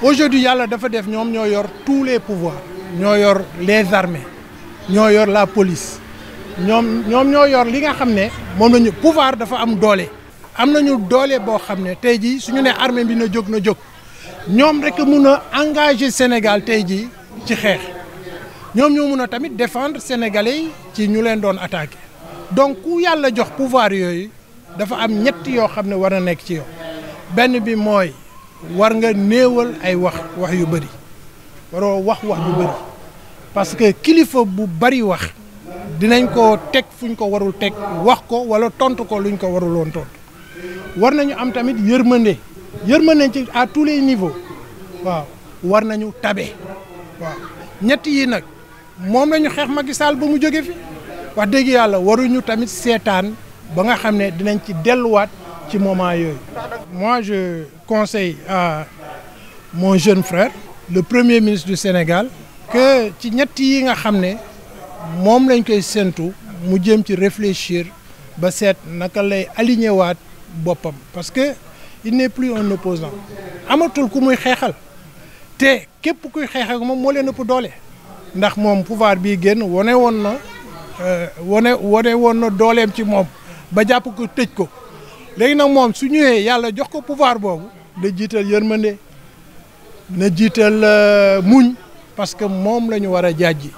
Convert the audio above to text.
aujourd'hui yàlla dafa def ñoom ñoo yor tous les pouvoirs ñoo yor les armées ñoo yor la police ñoom ñoo yor li nga xam ne moom la ñu pouvoir dafa am doole. am nañu doole boo xam ne tey jii suñu ne armée bi na jóg ñoom rek mun a engager Sénégal tey jii ci xeex ñoom ñoo mun a tamit défendre sénégalais yi ci ñu leen doon attaquer donc ku yàlla jox pouvoir yooyu dafa am ñett yoo xam ne war na nekk ci yow benn bi mooy war nga néewal ay wax yu bëri waroo wax yu bëri parce que kilifa bu bëri wax dinañ ko teg fuñ ko warul teg wax ko wala tontu ko luñ ko warul woon tontu war nañu am tamit yërmande ci à tous les niveaux waaw war nañu tabe waaw ñett yi nag moom la ñu xeex Macky Sall ba mu jóge fi wax dëgg yàlla waruñu tamit seetaan ba nga xam ne dinañ ci delluwaat ci moment yooyu. Moi je conseille à mon jeune frère le premier ministre du Sénégal que ci ñett yi nga xam ne moom lañ koy séntu mu jëm ci réfléchir ba seet naka lay aligné waat boppam parce que il n'est plus un opposant amatul ku muy xeexal te képp kuy xeex ak moom moo leen ëpp doole ndax moom pouvoir bii génn wane woon na dooleem ci moom ba jàpp ko tëj ko léegi nag moom su ñëwee yàlla jox ko pouvoir boobu da jiital yërmande na jiital muñ parce que moom la ñu war a jaajji